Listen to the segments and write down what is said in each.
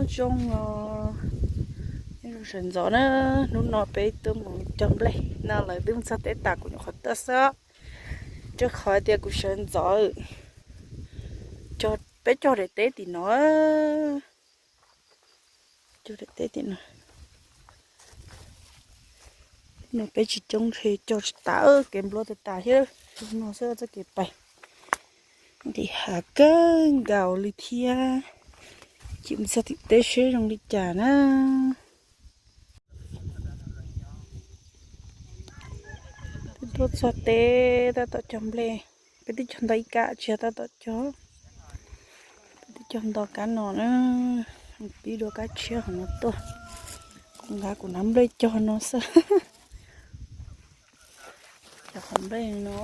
Zoo os, sawv ntxov na, hnub no peb tuaj mus cog nplej no lawv twb mus txog teb tas kuv nyuam qhuav tuaj xwb, rau qhov tias kuv sawv ntxov. Peb cog daim teb tim no, cog daim teb tim no. No peb tsis coob ntshe cog tsis tas, kev nplua tas tas thiab, no xwb txoj kev pais ntim hav kawg nkaus li thiab. Ces mus txog tim teb seb zoo li cas na. Twb tuaj txog teb tab tom cog nplej, peb twb cog nto ib kab tsis yog tab tom cog, peb twb cog nto kab no na, pib dua kab tshiab hov no tuaj. Kuv nqa kuv nab nplej cog no xwb. Cov qhov nplej no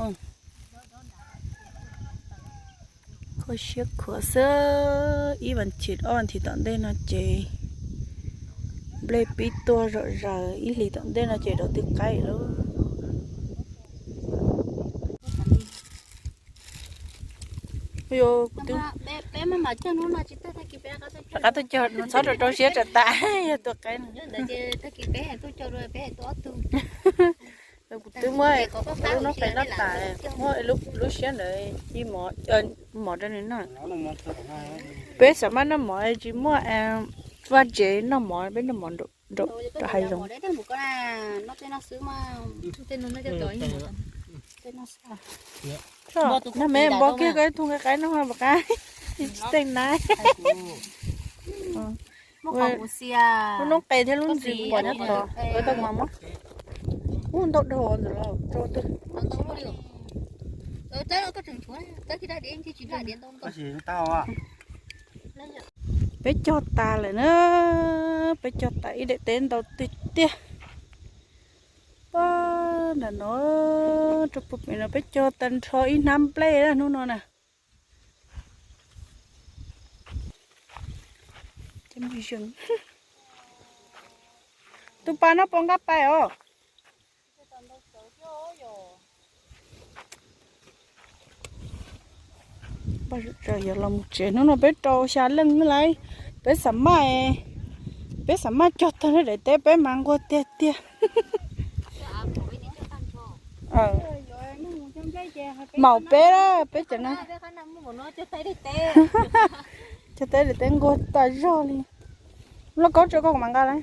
kho siab khuav xwb, ib vas thiv ob vas thiv tom ntej no ces nplej pib tuaj zom zaws, ib hlis tom ntej no ces dov twb qaib lawm. Rov qab tuaj cog, txhob rau rau siab tsam tas yog tuaj qaib no. Kuv twb muab lub noob qes noj tas, muab lub siab ntawd ib mov, mov rau nws noj. Peb xav maj noj mov tsis muaj vaj tsev noj mov, peb noj mov nraum hav zoov. Nag me npog kiag koj ib tug nqaij qaib no puas qab, tsis teej na. Lub noob qes thiab lub ntxim kuv pom nyob tod, tau mas muab. Ub, ntau dhau ntawd los rau twg. Peb cog tas lawm na, peb cog tas ib daim teb ntau tiag tiag. Pab nram no rau puag pem no peb cog tag nrho ib hnab nplej na hnub no na. Tus pas no puas nqa pais os? Yog los mus tsev hnub no peb rau xya leej lawm, peb xav maj, peb xav maj cog tag daim teb peb mas nquag tiag tiag. Maum peb, peb cov no cog teb daim teb nquag tas zog li. Lub kaub tso koj kuv mam nqa lawm.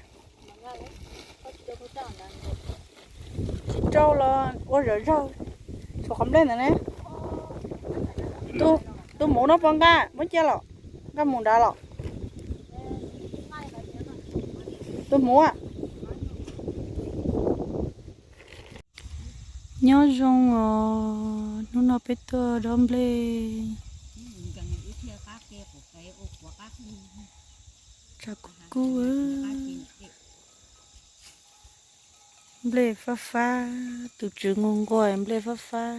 Tsis rau los ua zom zaug. Tshuav qhov nplej ntawd ne. Tus muv no puas nqa, muab cia los, nqa mus nrad los. Tus muv. Nyob zoo os, hnub no peb tuaj dob nplej. Tshav kub kub. Nplej fab fab, tus tswv nquag nquag nplej fab fab.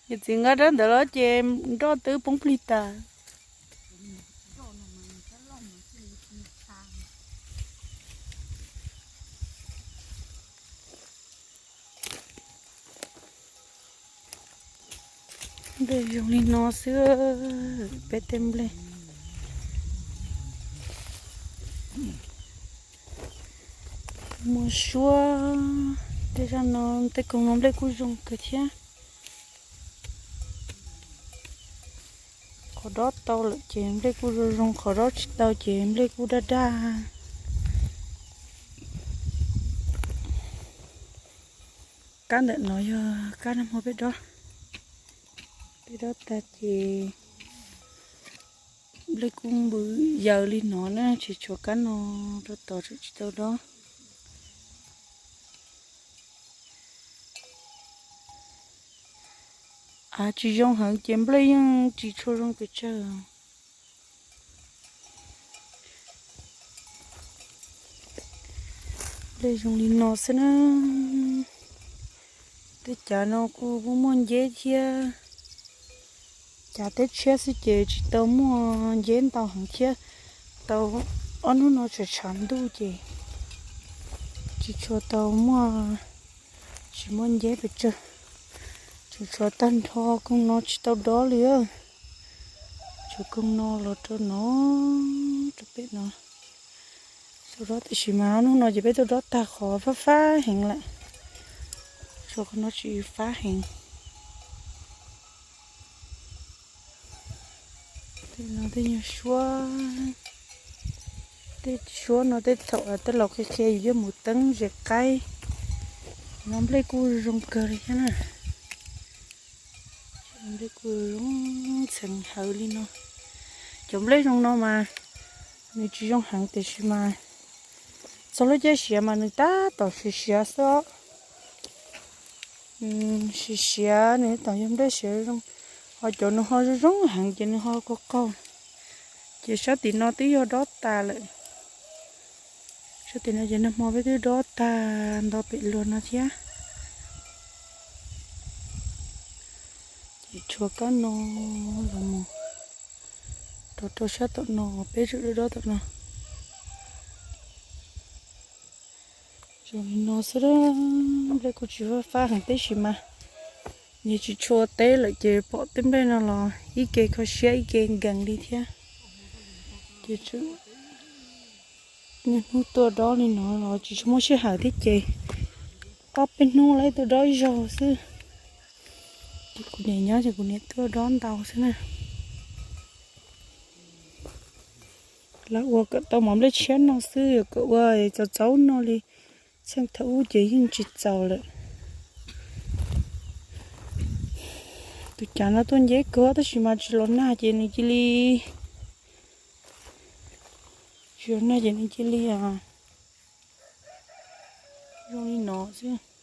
Yus txiv nqa rab ntawd los ces nroj twb poob plig tas. Nplej zoo li no xwb, peb tej nplej muaj suab. Tej zaj no, tej koog no nplej kuj zoo kawg thiab. Qhov dob tau lawm ces nplej kuj zoo zoo, qhov dob tsis tau ces nplej kuj daj daj. Kab ntawm no yog kab nag hmo peb dob, peb dob tag ces nplej kuj npws yaws li no na, tsis tshuav kab no rau tod tseem tsis tau dob. Av tsis zoo heev ces nplej yeej tsis tshua zoo pes tsawg. Nplej zoo li no xwb na. Tej cav no kuj muaj nceb thiab. Cav teb tshiab xwb ces tsis tau muaj nceb ntau heev thiab. Tau ob hnub no tshav tshav ntuj ces tsis tshua tau muaj Tsis muaj nceb pes tsawg, tseem tshuav tag nrho koog no tsis tau dob li. Tshuav koog no los rau no, rau pem no tau dob, tiam sis mas hnub no ces peb tuaj dob tag qhov fab fab heev lawm. Tshuav qhov no tsis fab heev. Tej no tej nyuag suab, tej suab no tej thaum tej laus qhia qhia yus yuav mus teeb zes qaib. No nplej kuj zoo kawg li thiab na. Nplej kuj zoo txheem hawv li no. Cov nplej zoo no mas nws tsis zoo heev tiam sis mas txog lub caij siav mas nws tab tom siav siav xwb os. Siav siav nws tab tom yog nplej siav zoo, ho cov nws ho zoo zoo heev ces nws ho qaug qaug. Ces sab tim no twb yog dob tas lawm. Sab tim no ces nag hmo peb twb dob tag nto pem luag no thiab. Ces tshuav kab no los mus rau rau sab tom no, peb tseem dob dob tom no. Zoo li no xwb, nplej kuj tsis fab fab heev tib si mas. Yog tsis tshua teb lawm ces pom tej nplej no los ib ke kho siab ib ke nkees li thiab. Ces niaj hnub tuaj dob li no los tsis tshua muaj sij hawm thiab ces ob peb hnub los tuaj dob ib zaug xwb. Ces kuv niam nyob ces kuv niam tuaj dob ntau xwb na. Lawv ua kom tau mov nplej tshiab no xwb, yuav kom ua txaus txaus no li txheej thaum ub ces yeej tsis txaus lawm. Tus cav no tuaj nceb kawg tab sis mas tsis los nag ces nws cia li, tsis los nag ces nws cia li zoo li no xwb.